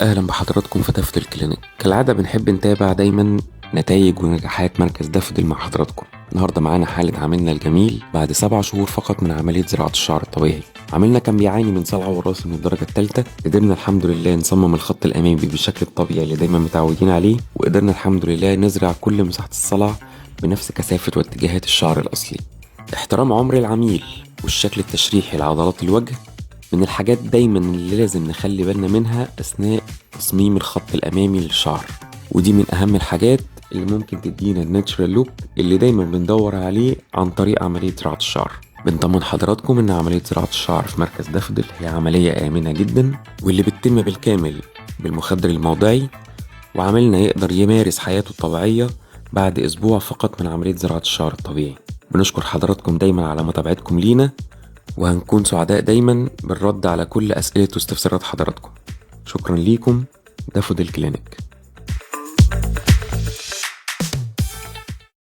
اهلا بحضراتكم في دافوديل كلينيك. كالعادة بنحب نتابع دايما نتائج ونجاحات مركز دافوديل مع حضراتكم. النهارده معانا حاله عميلنا الجميل بعد 7 شهور فقط من عملية زراعة الشعر الطبيعي. عميلنا كان بيعاني من صلع وراثي من الدرجة الثالثه. قدرنا الحمد لله نصمم الخط الامامي بالشكل الطبيعي اللي دايما متعودين عليه، وقدرنا الحمد لله نزرع كل مساحة الصلع بنفس كثافة واتجاهات الشعر الاصلي. احترام عمر العميل والشكل التشريحي لعضلات الوجه من الحاجات دايما اللي لازم نخلي بالنا منها أثناء تصميم الخط الأمامي للشعر، ودي من أهم الحاجات اللي ممكن تدينا ال natural look اللي دايما بندور عليه عن طريق عملية زراعة الشعر. بنطمن حضراتكم إن عملية زراعة الشعر في مركز دافوديل هي عملية آمنة جدا، واللي بتتم بالكامل بالمخدر الموضعي، وعميلنا يقدر يمارس حياته الطبيعية بعد أسبوع فقط من عملية زراعة الشعر الطبيعي. بنشكر حضراتكم دايما على متابعتكم لينا، وهنكون سعداء دايما بالرد على كل أسئلة واستفسارات حضراتكم. شكرا ليكم. دافوديل كلينيك.